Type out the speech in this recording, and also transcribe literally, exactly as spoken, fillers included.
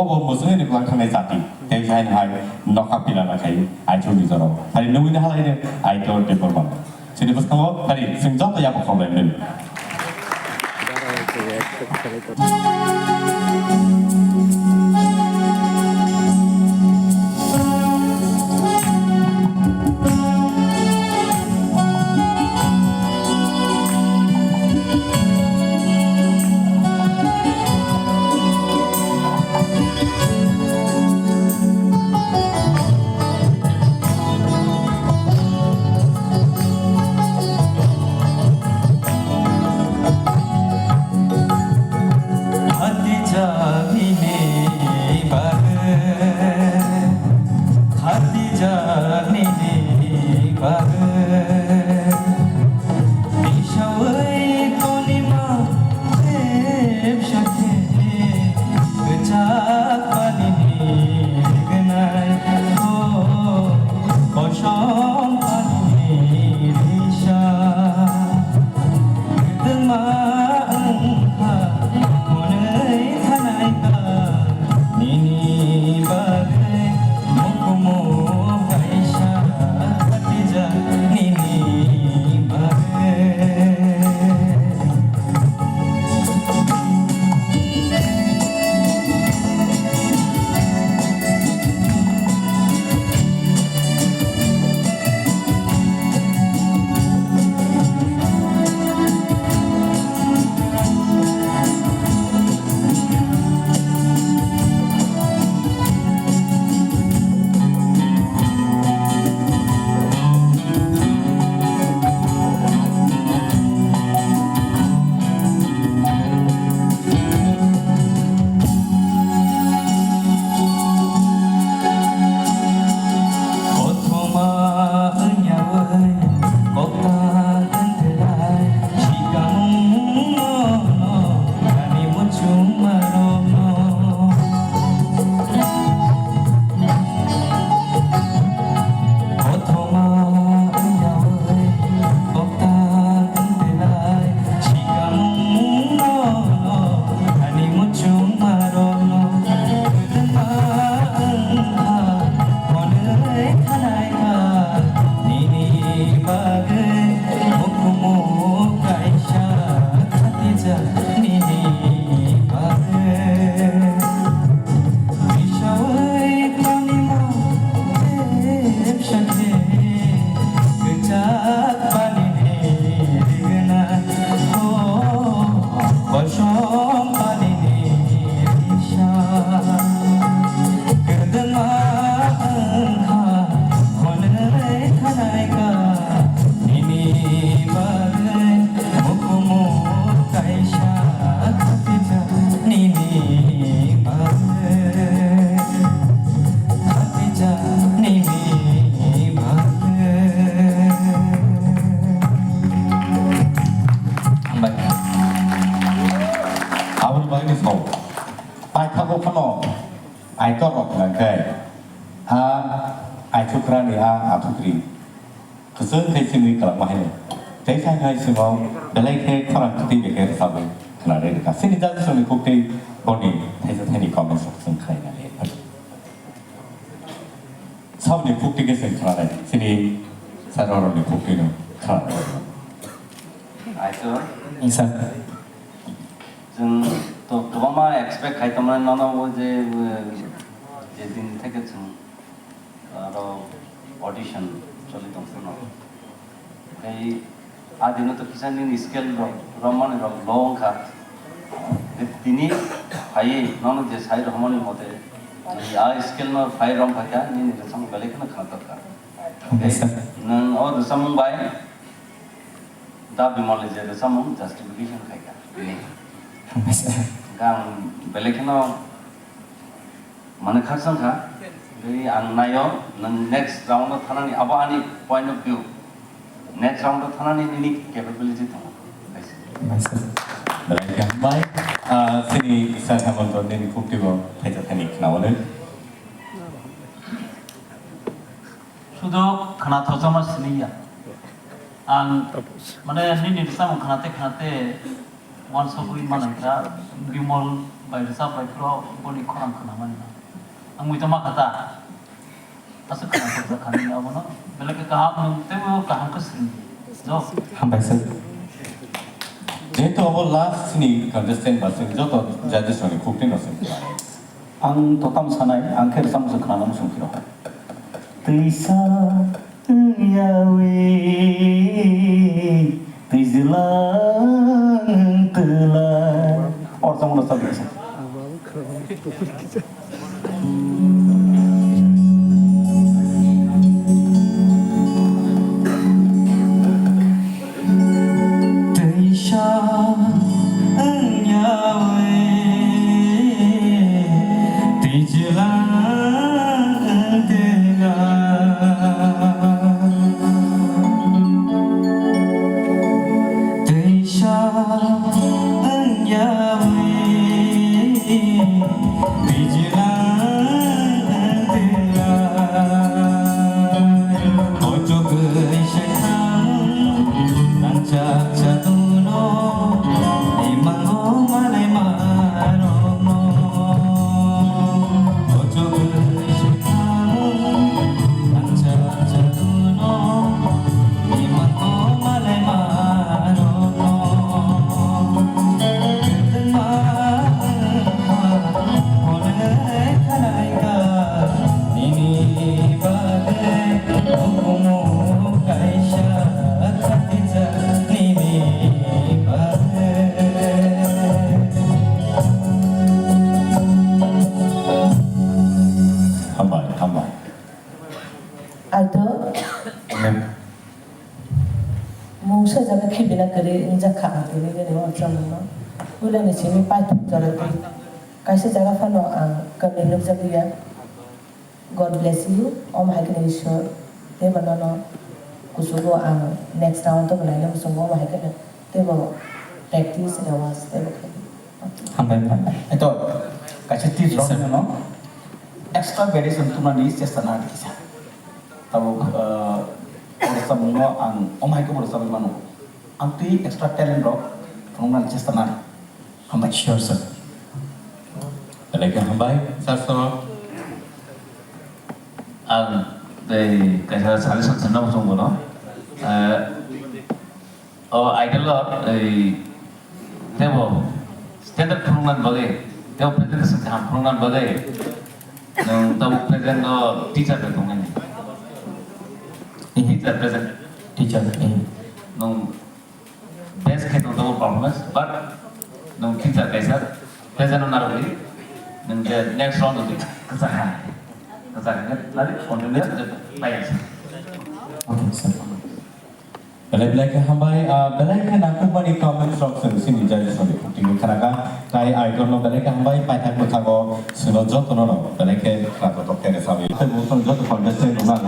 Bo mwswngwi ni kwlak thangnai jati. Tei hai hai nokha pila na khai Aichuk ni jora. Hai nungwi ni halai ni Aitor Debbarma. Chini bwskango tari chwng joto yapha khamlaimani. Khatijak nini bagwi, Khatijak nini bagwi, tisaui konima bebsa khe kwchak panini rignai o kosom panini risa. Kwtwma wngkha hwnwi thanai kha nini bagwi mukhumu kaisa khatijak nini bagwi. Kothoma wngyaui kokta wngkhlai sikamungno ani muchungmarokno. Kothoma wngyaui kokta wngkhlai sikamungno ani muchungmarokno. Kwtwma wngkha hwnwi thanai kha nini bagwi mukhumu kaisa khatijak nini bagwi. Tisaui konima bebsa khe kwchak panini rignai o kosom panini risa. Kwtwma wngkha hwnwi thanai kha nini bagwi mukhumu kaisa khatijak nini bagwi. Khatijak nini bagwi. Hambai. Aboni bagwi ni song. Paithago phano Aitor rok hwnka khe, a Aichukrani a Athukri. Kwchwng khe chini kwlangma haino. Tei thang hai swngo belai khe khorang kwtwi bai khe rwchapwi khwnarwi rwkha. Chini jati songni khuktwi boni thaisa thaini comments rok chwng khlaina le. Saboni khuktwi khe chwng khwnanai. Chini sir rokni khuktwi no khwnanai. Aitor. Sir. Chwng to kwbangma expect khai tongmani nono o je, je din theke chwng aro audition choli tong phano. Tei a dino to kisa nini scale rok romani rok low wngkha. Tei tini phaiwi nono je sai romani mote, nini a scale no phai rom phaikha, nini rwchapmung belai kheno khwnathok kha. Hambai sir. Nwng o rwchapmung bai Da Bimal ni je rwchapmung justification khaikha. Hambai sir. Ang belai kheno Mane khakchang kha, tei ang naio, nwng next round o thanani, abo ani point of view. Next round o thanani nini capability tongo. Belai khe hambai. Ah, chini sir Hemant nini khuktwi bo thaisa thani khnaole. Sudo khna thokjama siniya. Ang, mane, nini samung khnate khnate, Wansugwi manai kha, Bimol Bai rwchap bai phuru boni khorang khwnamani no. Ang muitu ma kha ta. Aswk khwnathok kha nini abono. Belai khe kaham nwng teibo kaham khe swrwng di. Jo. Hambai sir. Jehetu abo last ni contestant ba chwng joto judges rokni khuk twi no chwng khlai. Ang to tamo sanai, ang khe rwchapmung se khwnana muchung phiro. Twisa wngyawi twijlang twla. Or tong rwchap di. Twisa wngyawi twijlang twla. Twisa wngyawi twijlang twla. Kochok se thang nang cha cha tuno imango malai mano. Hambai, hambai. Aito. Mungsa jaga khibina kwrwi wngjak kha ang tini gini o chamungno. Ulani simi paithak jora twi. Kaisa jaga phano ang kwrwi nukjagwi ya. God bless you. Om hai khe Ishwar. Tei bono no kuchugo ang next round to belai no muchungo om hai khe tei bo practice rewas tei bo khai. Hambai, hambai. Eto, kaisa twi rok no extra variation tuna ni chesta na kisa. Tabo, eh, borok samung no ang om hai khe borok samung mano. Ang twi extra talent rok phunukna chesta na. Hambai. Sure, sir. Belai khe hambai, sir, sir. Ang tei kaisa suggestion swnna muchung bono. Eh, o idol o, ei, tebo standard phunukna bagwi, tebo presentation kaham phunukna bagwi, nwng tabuk present o teacher bai tongmani. Teacher present. Teacher, eh. Nwng best khe tong tongo performance, but nwng future kaisa present no narwgwi, nwng je next round o kwchak ha, kwchak ha, nari continue bai. Okay, sir. Belai belai khe hambai, ah, belai khe nangkukmani comments rok chwng chini judges rokni khukti khe khnakha. Tai idol no belai khe hambai, paithak bwkhango chwngno jotono no belai khe khwnajotok khe rwchabwi. Tei bo chwng joto contestant rokno ang